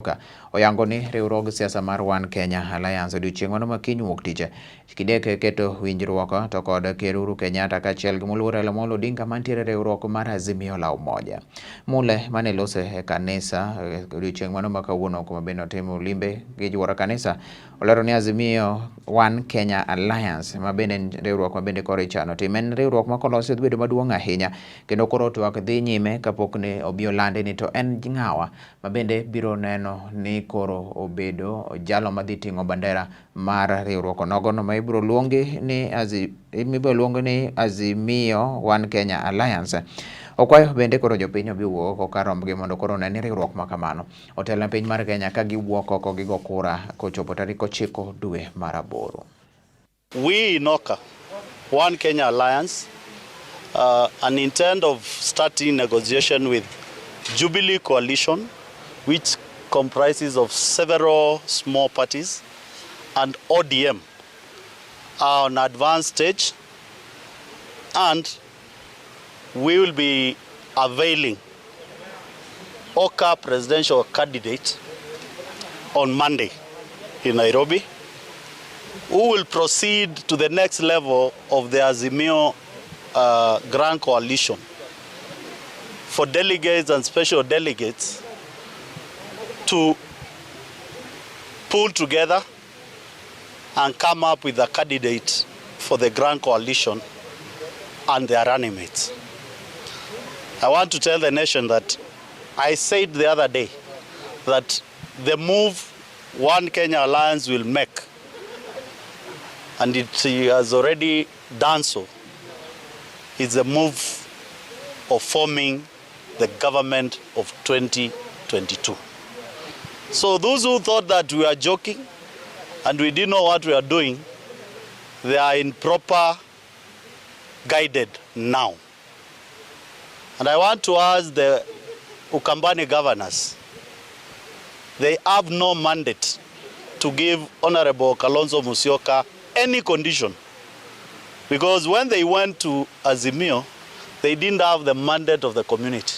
Musyoka oyango ni riwruog siasa mar One Kenya Alliance odiochieng' mano ma kiny wuok tich kidek keto winjruok to kod Ker Uhuru Kenyatta kaachiel gi moluor Raila Amolo Odinga mantiere e riwruok mar Azimio la Umoja. Mule mane lose e kanisa odiochieng' mano ma kawuono kuma bende otimo limbe gi juoro kanisa olero ni Azimio One Kenya Alliance ma bende en riwruok ma bende koro ichano tim en riwruok ma kolosi dhi bedo maduong' ahinya kendo koro twak dhi nyime kapok ne obi olandi ni to en ng'awa ma bende biro neno ni koro obedo jalo madhi ting'o bandera mar riwruok onogono ma ibiro luongi ni ibiro luongi ni Azimio One Kenya Alliance. Okwayo bende koro jopiny obi owuok oko kar rombgi mondo koro one ni riwruok ma kamano otelo ne piny mar Kenya ka giwuok oko gigo kura kochopo tarik 9 dwe mar 8. We in OKA, One Kenya Alliance, an intent of starting negotiation with Jubilee Coalition, which comprises of several small parties, and ODM are on advanced stage, and we will be availing OKA presidential candidate on Monday in Nairobi, who will proceed to the next level of the Azimio Grand Coalition for delegates and special delegates to pull together and come up with a candidate for the Grand Coalition and their running mates. I want to tell the nation that I said the other day that the move One Kenya Alliance will make, and it has already done so, is the move of forming the government of 2022. So those who thought that we are joking and we didn't know what we are doing, they are in proper guided now. And I want to ask the Ukambani governors, they have no mandate to give Honorable Kalonzo Musyoka any condition. Because when they went to Azimio, they didn't have the mandate of the community.